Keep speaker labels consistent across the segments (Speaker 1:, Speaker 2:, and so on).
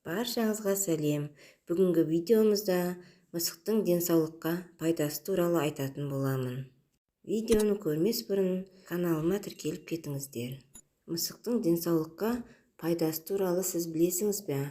Speaker 1: Баршаңызға сәлем! Бүгінгі видеомызда мысықтың денсаулыққа пайдасы туралы айтатын боламын. Видеоны көрмес бұрын каналыма тіркеліп кетіңіздер. Мысықтың денсаулыққа пайдасы туралы сіз білесіңіз бе?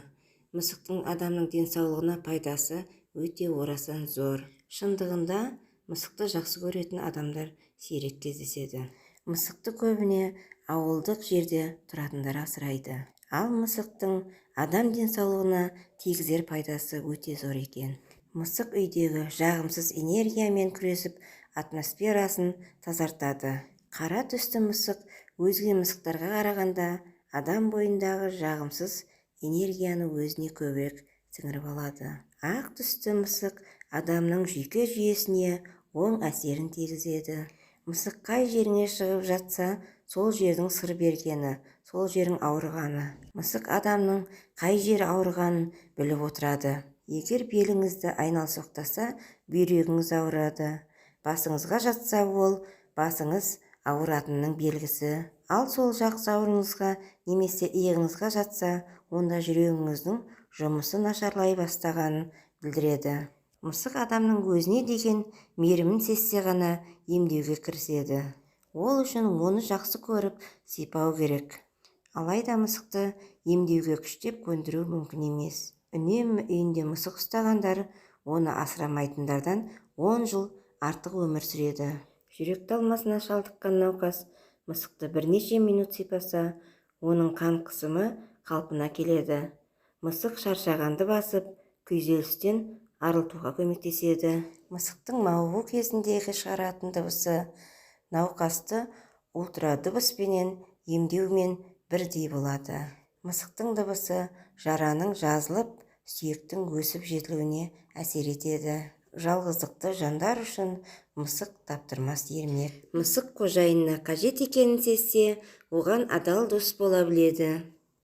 Speaker 1: Мысықтың адамның денсаулығына пайдасы өте орасан зор. Шындығында, мысықты жақсы көретін адамдар сирек кездеседі. Мысықты көбіне ауылдық жерде тұратындар асырайды. Ал мысықтың адам денсаулығына тигізер пайдасы өте зор екен. Мысық үйдегі жағымсыз энергиямен күресіп, атмосферасын тазартады. Қара түсті мысық өзге мысықтарға қарағанда адам бойындағы жағымсыз энергияны өзіне көбірек сіңіріп алады. Ақ түсті мысық адамның жүйке жүйесіне оң әсерін тигізеді. Мысық қай жеріңе шығып жатса, сол жердің сыр бергені, сол жерің ауырғаны. Мысық адамның қай жері ауырғанын біліп отырады. Егер беліңізді айналсоқтаса, бүйрегіңіз ауырады. Басыңызға жатса, ол басыңыз ауыратынының белгісі. Ал сол жақ жауырыныңызға немесе иығыңызға жатса, онда жүрегіңіздің жұмысы нашарлай бастағанын білдіреді. Мысық адамның өзіне деген мейірімін сезсе ғана емдеуге кіріседі. Ол үшін оны жақсы көріп, сипау керек. Алайда мысықты емдеуге күштеп көндіру мүмкін емес. Үнемі үйінде мысық ұстағандар оны асырамайтындардан 10 жыл артық өмір сүреді. Жүрек талмасына шалдыққан науқас мысықты бірнеше минут сипаса, оның қан қысымы қалпына келеді. Мысық шаршағанды басып, күйзелістен арылтуға көмектеседі. Мысықтың мауығу кезіндегі шығаратын дыбысы науқасты ультрадыбыспенен емдеумен бірдей болады. Мысықтың дыбысы жараның жазылып, сүйектің өсіп жетілуіне әсер етеді. Жалғыздықты жандар үшін мысық таптырмас ермек. Мысық қожайынына қажет екенін сезсе, оған адал дос бола біледі.